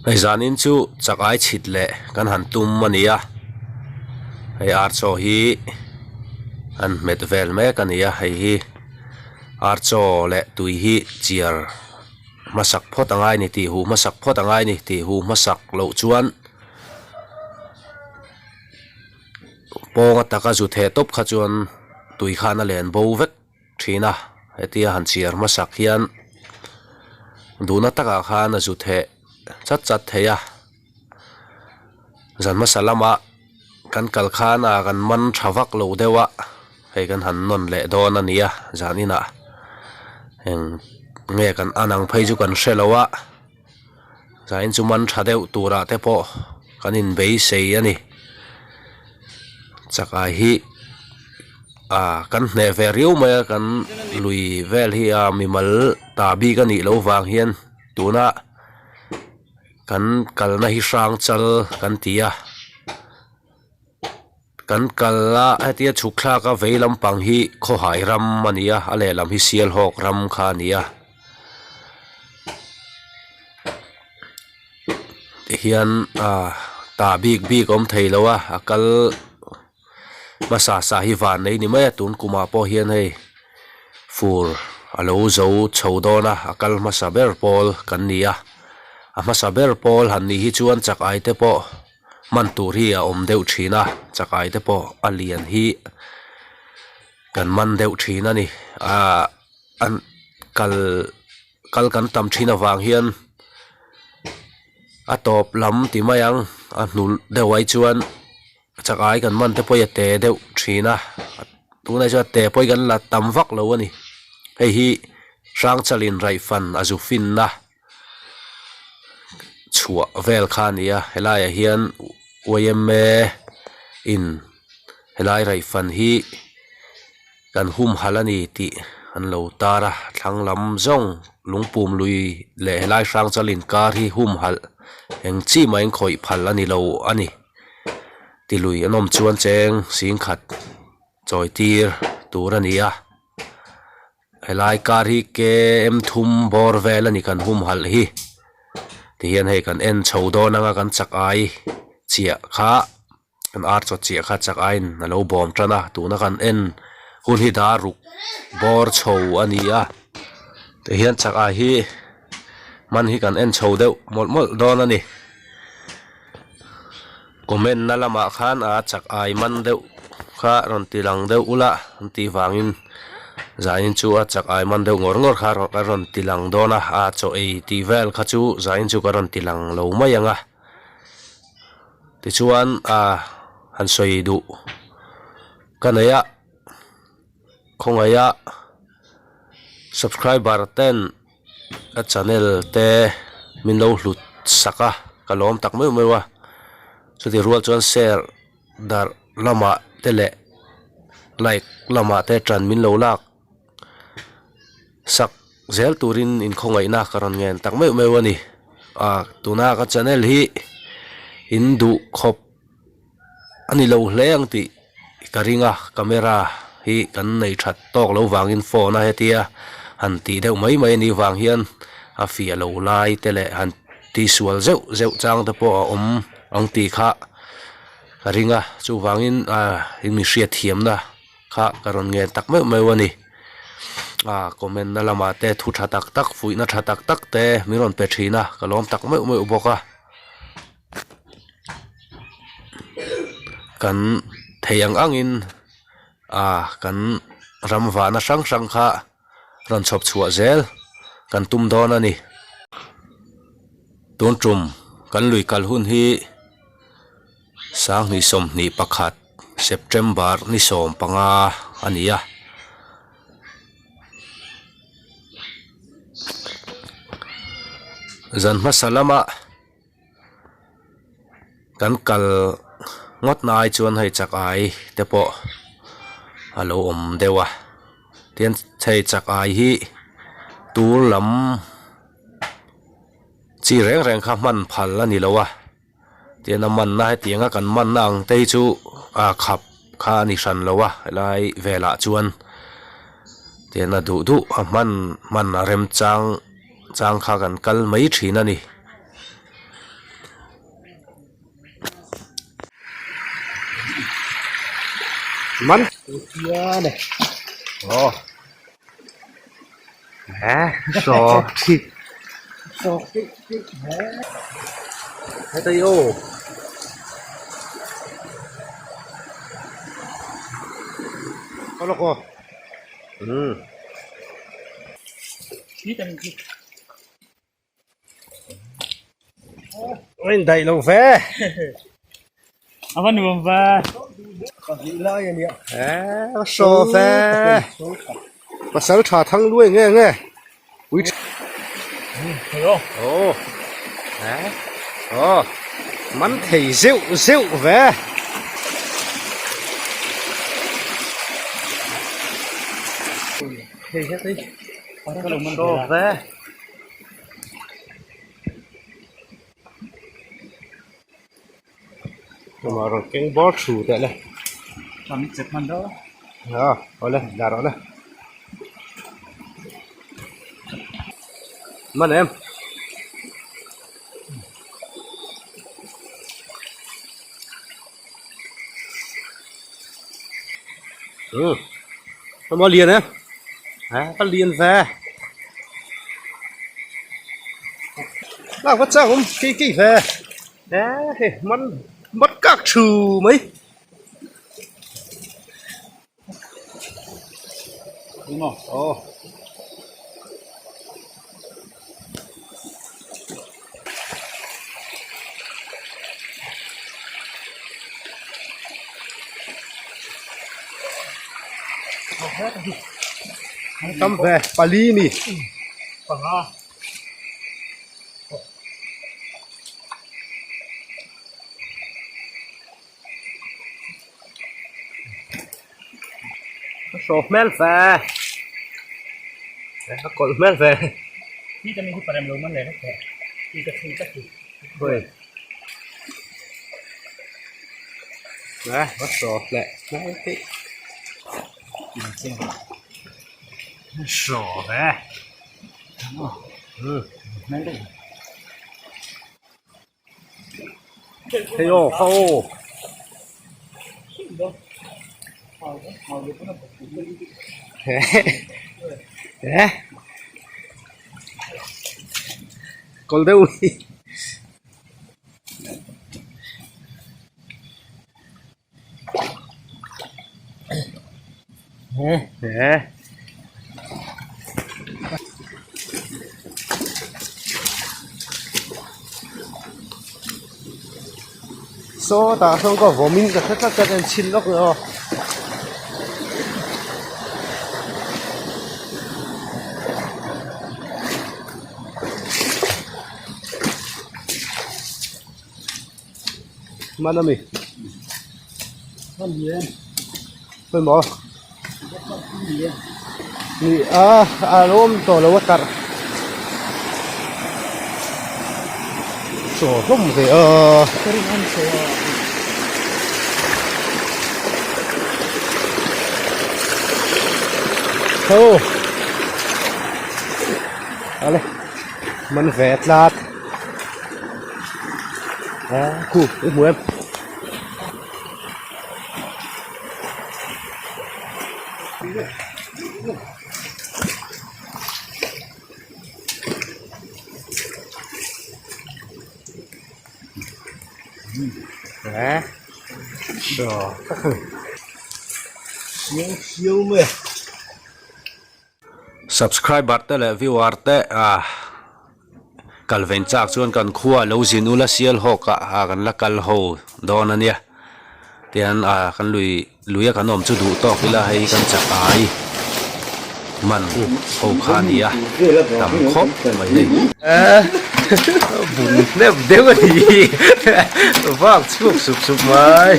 Hei zanin chu chak ai chhit leh kan han tum a ni a, hei ar chaw hi an hmet vel mek a ni a, hei hi ar chaw leh tui hi chiar hmasak phawt a ngai a ni tih huh hmasak phawt a ngai a ni tih huh hmasak loh chuan pawng ataka zu theh tawp kha chuan tui khan a len bo vek. Thin a, hetia han chhiar hmasak hian duhna takah khan a zu theh chat chat thei a, zan hmasa lama kan kal khan a kan man tha vak lo deuh a, hei kan han nawn leh dawn a ni a zan inah eng nge kan an ang phei chu kan hre lo a. Zain chu man tha deuh turah te pawh kan inbeisei a ni. Chakai hi ah kan hneh ve riau mai a kan lui vel hi a mimal ta bik a nih loh vang hian tuna kan kalna hi hrang chal kan ti a. Kan kal a hetia chhuk thlak a vei lampang hi khawhai ram a ni a a lehlam hi sialhawk ram kha a ni a tihian ah tah bik bik a awm thei lo a a kal hmasa sa hi van nei ni mai a tun kumah pawh hian hei fur a lo zo chho dawn a a kal hmasa ber pawl kan ni a a hmasa ber pawl han nih hi chuan chak ai te pawh. Hman tur hi a awm deuh thin a, chakai te pawh a lian hi kan man deuh thin a ni. Ahh an kal kal kan tam thin avang hian a tawp lam ti mai ang a hnu deuh ai chuan chakai kan man te pawh hi a te deuh thin a, tunah chuan a te pawh hi kan la tam vak lo a ni. Hei hi Hrangchalin raihfan a zu finna. Chhuah vel kha a ni a helaiah hian yma in helai raihfan hi kan humhalh a ni tih an lo tar a thlang lam zawng lungpum lui leh helai hrang chal inkar hi humhalh eng chi mah in khawih phal a ni lo a ni ti lui an awm chuan cheng singkhat chawi tir tur a ni a. Helai car hi km thum bawr vel a ni kan humhalh hi tihian hei kan en chho dawn anga kan chak ai chiah kha kan ar chaw chiah kha chak aiin a lo bawm tan a tuna kan en hun hi dar ruk bawr chho a ni a tihian chak ai hi hman hi kan en chho deuh mawlh mawlh dawn a ni. Comment na lamah khan a chak ai man deuh kha rawn ti lang deuh ula an tih vangin zain chu a chak ai man deuh ngawr ngawr kha ka rawn ti lang dawn a a chaw ei tih vel kha chu zain chu ka rawn ti lang lo mai ang a tichuan a han sawi duh ka nei a khawngaih a subscriber ten. Ka channel te min lo hlut sak a ka lawm tak meuh meuh a chuti rual chuan share darh lamah te leh like lamah te tan min lo lak sak zel turin inkhawngaihna ka rawn ngen tak meuh meuh a ni ah tuna ka channel hi in duh khawp. A ni lo hle ang tih ka ring a, camera hi kan nei that tawk lo vangin phone a hetia han tih deuh mai mai a nih vang hian a fiah lo lai te leh han tisual zeuh zeuh chang te pawh a awm ang tih kha ka ring a, chuvangin ah in mi hriatthiamna kha ka rawn ngen tak meuh meuh a ni. Ah comment na lamah te thu tha tak tak fuihna tha tak tak te min rawn pe thin a, ka lawm tak meuh meuh bawk a. Kan thei ang angin ah kan ram vahna hrang hrang kha rawn chhawp chhuah zel kan tum dawn a ni. Tun tum kan lui kal hun hi sanghnih 21 September ni 15 a ni a. Zan hmasa lama kan kal ngawt na ai chuan hei chak ai te pawh a lo awm deuh a tin hei chak ai hi tur lam chi reng reng kha hman phal a ni lo a. Tian a manna hetianga kan manna ang te hi chu a khap kha a ni hran lo a helai velah chuan tian a duh duh a hman hman a remchang chang kha kan kal mai thin a ni. Man aw saw khi heta hi aw aw lawk aw umm. A indaih lo ve. A va nuam ve. A saw ve. Pasal tha thang luai nge nge. Ui Aw. Aw. Man thei zeuh zeuh ve. Hei hei. Saw ve. Tumah rawn keng bawr thu teh le. Tam chep hman deuh a. Aw awle dah rawh le. Man em. Ừ. Nó liền em. À, có liền về. Nào có chắc không? Kỳ kỳ về. Đấy, mất mất các trừ mấy. Đúng không? Ồ. Tam ve pali ni. Panga. A hraw hmel ve. A kawlh hmel ve. Khi ka mi hi parem lo man leh vek tawh. Khi ka chhung tlat hi. Khawi. A hraw leh hmel hi. A hraw ve. Hei aw kha aw. Eh. Kawl deuh hi. Eh. Saw tah sawn ka vawm in ka hre tlat tlat a en chhin lawk aw. Hman ami pawimawh ni a a lo awm tawh lo a tarh chaw hlawm ve a. Aw ale man ve tlat. Khu i hmu em? Nè Rồi Siêu siêu mê Subscriber te leh viewer te ah kal vein chak chuan kan khua lo zin ula sial hawk ah ah kan la kal ho dawn a nia tihian ah kan lui lui a kan awm chu duh tawk ila hei kan chak ai man ho kha a ni a tam khawp mai hei. Bun hnep deuh a ni vak chhuak sup sup mai.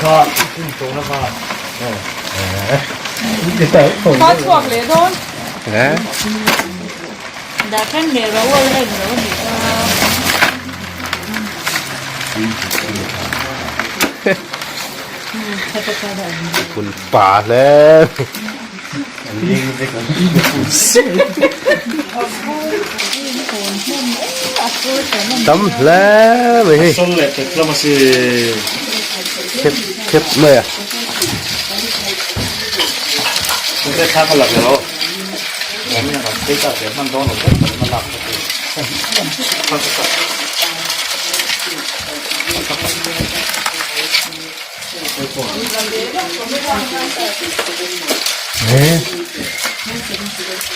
Kha chhuak leh dawn. Dah khan leh ro a en lo a nih kha. Phun pa hle. Tam hle mai hei. Khep khep mai a.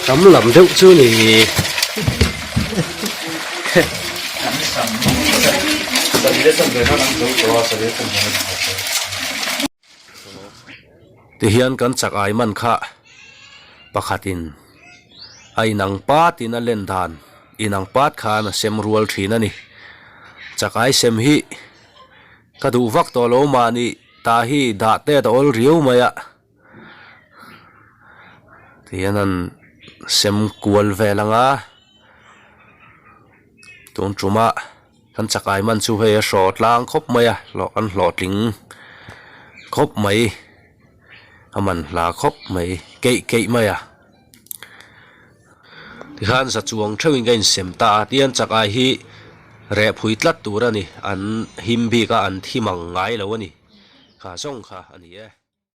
Tam lam deuh chu ni. Tihian kan chak ai man kha pakhatin a inang patin a len dan inang pat khan a sem rual thin a ni. Chak ai sem hi. Ka duh vak tawh lo mahni ta hi dah te a awl riau mai a tihian an sem kual vel ang a tun tuma kan chakai man chu hei a hraw tlang khawp mai a hlawh an hlawhtling khawp mai a man hla khawp mai keih keih mai a tikhan za chuang theuhin ka insem ta a tihian chakai hi reh phui tlat tur a ni an him bik a an thi mang ngai lo a ni kha zawng kha a ni e.